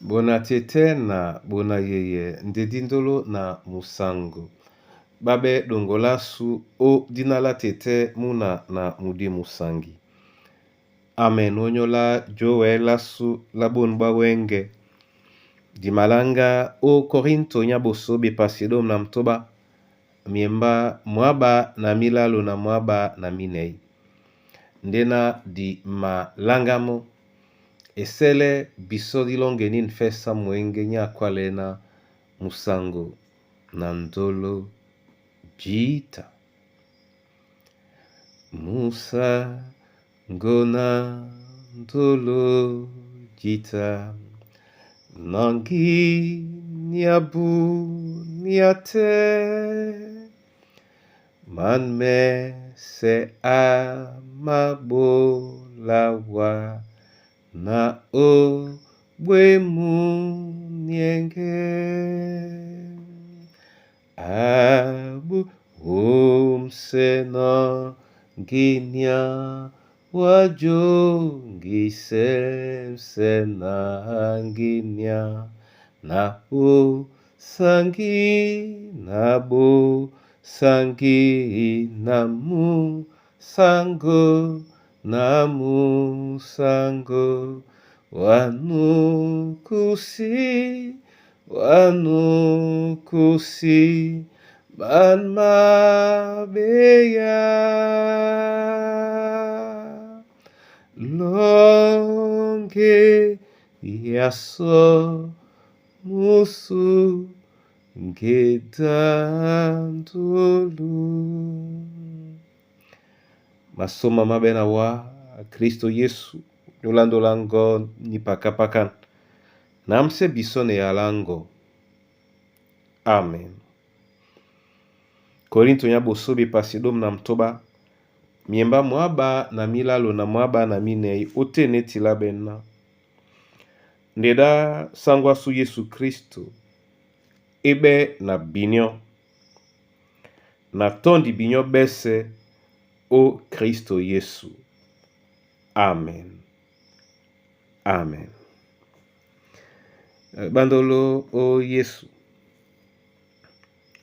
Bona tete na bona yeye nde dindolo na musango babe dongolasu o dina la tete muna na mudi musangi. Amen onyola Joel lasu la bonu bwa wenge dimalanga o Korinto nya boso bepasi dom na mtoba miemba mwaba na milalo na mwaba na minei ndena di malangamo esele biso dilonge nini fesa mwenge nya kwalena musango na ndolo jita. Musango na ndolo jita nangi niabu niate manmese amabolawa na obwemu nienge abu omsena nginia wajongise msena nginia na o sangi na bo sangi na mu sango na musango wanukusi wanukusi banmabeya longe yaso musu ngedandulu. Masoma mabena wa Kristo Yesu nyolandolango ni pakapakan namse bisone yalango. Amen. Korinto nya boso bepasi dom na mtoba miemba mwaba na milalo na mwaba na minei ote neti la bena ndeda sangwasu Yesu Kristo ebe na binyo na tondi binyo bese o Kristo Yesu. Amen. Amen. Bandolo o Yesu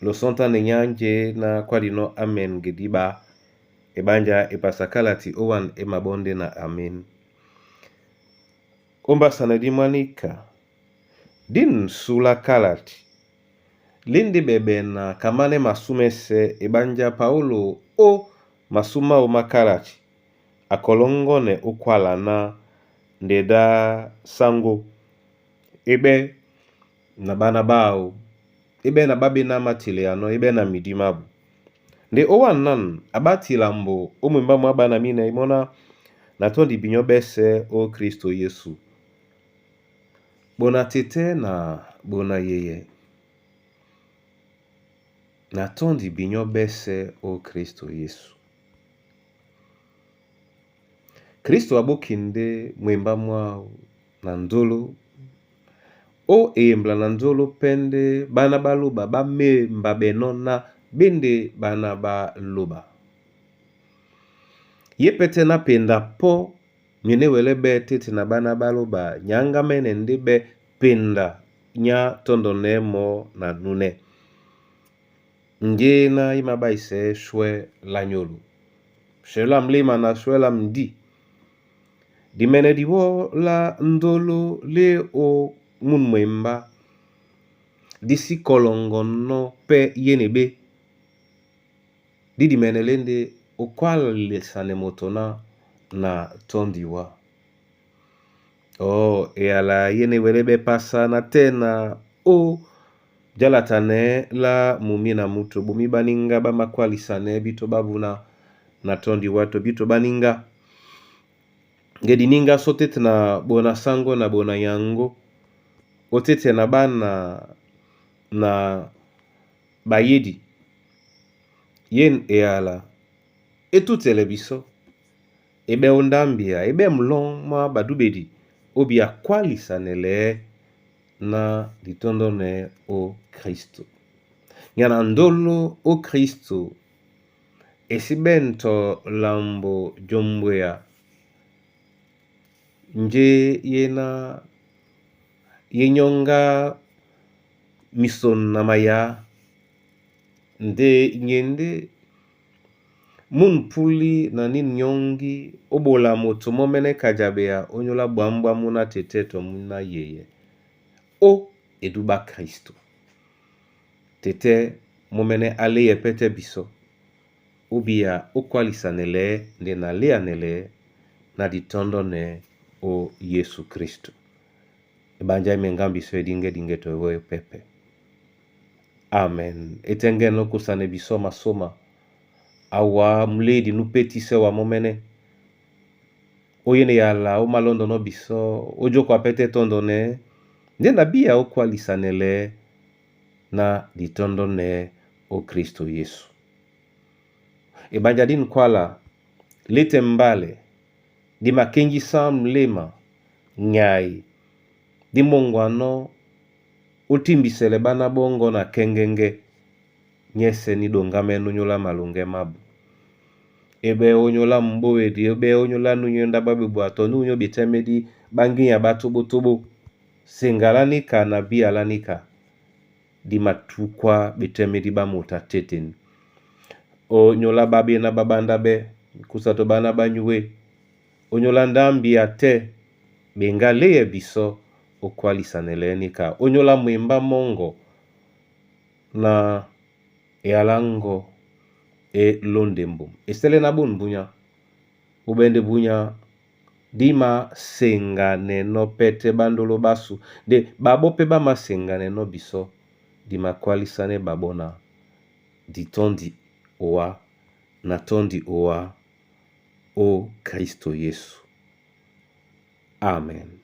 losonta ne nyanje na kwalino amen gediba ebanja epasakalati owan emabonde na amen. Ombasa na dimwanika din sula kalati lindi bebe na kamane masumese ebanja Paulo o masuma o makalati akolongone ukwala na ndeda sango ebe na bana bao ebe na babe na matiliano ebe na midimabu nde owan nan abatilambo omwemba mwa bana mina imona natondi binyo bese o Kristo Yesu. Bona tete na bona yeye natondi binyo bese o Kristo Yesu. Kristo abokinde mwemba mwao na ndolo o eyembla na nzolo pende bana baloba bamemba beno na bende bana baloba ye pete na penda po nyene wele be tete na bana baloba nyanga mene nde be penda nya tondo ne mo na nune nge na ima baise shwe la nyolo shwe la mlima na shwe la mdi dimene diwo la ndolo le o mun mwemba disi kolongono pe yenebe di dimene lende okwalesane moto na na tondiwa o eyala yene welebe pasa na tena o jalatane la mumi na muto bumi baninga bamakwalisane bito babuna na tondiwa to bito baninga ngedi ninga so tete na bona sango na bona yango otete na bana na bayedi yen eyala etutele biso ebe ondambia ebe mlon mwa badubedi obi akwalisanele na litondo ne o Kristo nyana ndolo o Kristo esi bento lambo jombwea nje yena ye nyɔ́ŋgá misonu na mayá nde nyéndé mûn púli na nîn nyɔ́ŋgi ó ɓola moto mɔ́mɛ́nɛ́ kajabeya ónyólá ɓwǎm̀ɓwam mú ná tetɛ́ tɔ mú ná yeyɛ. Ó edúbɛ́ á Kristo. Tetɛ́ mɔ́mɛ́nɛ́ á léyɛ pɛ́tɛ́ bisɔ́, ó bíya ó kwálisanɛlɛɛ́ nde na léanɛlɛɛ́ na ditɔ́ndɔ́nɛɛ́ ó Yésu Kristo. Eɓánjá í meŋgá ma bisɔ́ edíŋgɛ́díŋgɛ́ tɔ ewɛ́ ópɛ́pɛ́. Amen. E tɛ́ŋgɛ́nɛ́ ó kusanɛ bisɔ́ masóma, awǎ mulédi nú pétísɛ́ wa mɔ́mɛ́nɛ́, ó yéne yala ó malɔ́ndɔnɔ́ bisɔ́, ó jóka pɛ́tɛ́ tɔ́ndɔnɛɛ́, ndé na bíya ó kwálisanɛlɛɛ́ na ditɔ́ndɔ́nɛɛ́ ó Kristo Yésu. Eɓánjá dîn kwála, lé tɛ́ mbálɛ, di makéŋgísá muléma nyay dí mɔ́ŋgwanɔ́ ó timbisɛlɛ ɓána ɓɔ́ŋgɔ̄ na kɛ́ŋgɛ́ŋgɛ́ nyɛ́sɛ̄ ní ɗoŋgámɛ́nɛ́ ónyólá maloŋgɛ́ mábū. Éɓɛ́ ónyólá m̀ɓówedi, éɓɛ́ ónyólá núnyó ndá ɓá ɓeɓoa tɔ núnyó ɓetɛ́mɛ́dí ɓá ŋgínya ɓá tóɓótóɓó. Seŋga lá níka na bíya lá níka, dí matúkwá ɓetɛ́mɛ́dí ɓá moto a tétên. Ónyólá ɓáɓé ná ɓá ɓándáɓɛ́, kúsa tɔ ɓána ɓá nyúe, ónyólá ndámbi a tɛ́, ɓeŋgá léyɛ bisɔ́ ó kwálisanɛlɛɛ́ níka. Ónyólá mwembá mɔ́ŋgɔ na eyaláŋgɔ e lóndɛ mbom. E sɛ́lɛ́ ná bôn búnyá, bó ɓɛ́ ndé búnyá dí maseŋganɛnɔ́ pɛ́tɛ́ ɓándoló ɓásu, nde ɓaɓɔ́ pɛ́ ɓá maseŋganɛnɔ́ bisɔ́, di makwálisánɛ́ ɓaɓɔ́ na ditɔ́ndi owá na tɔ́ndi owá ó Kristo Yesu. Amen.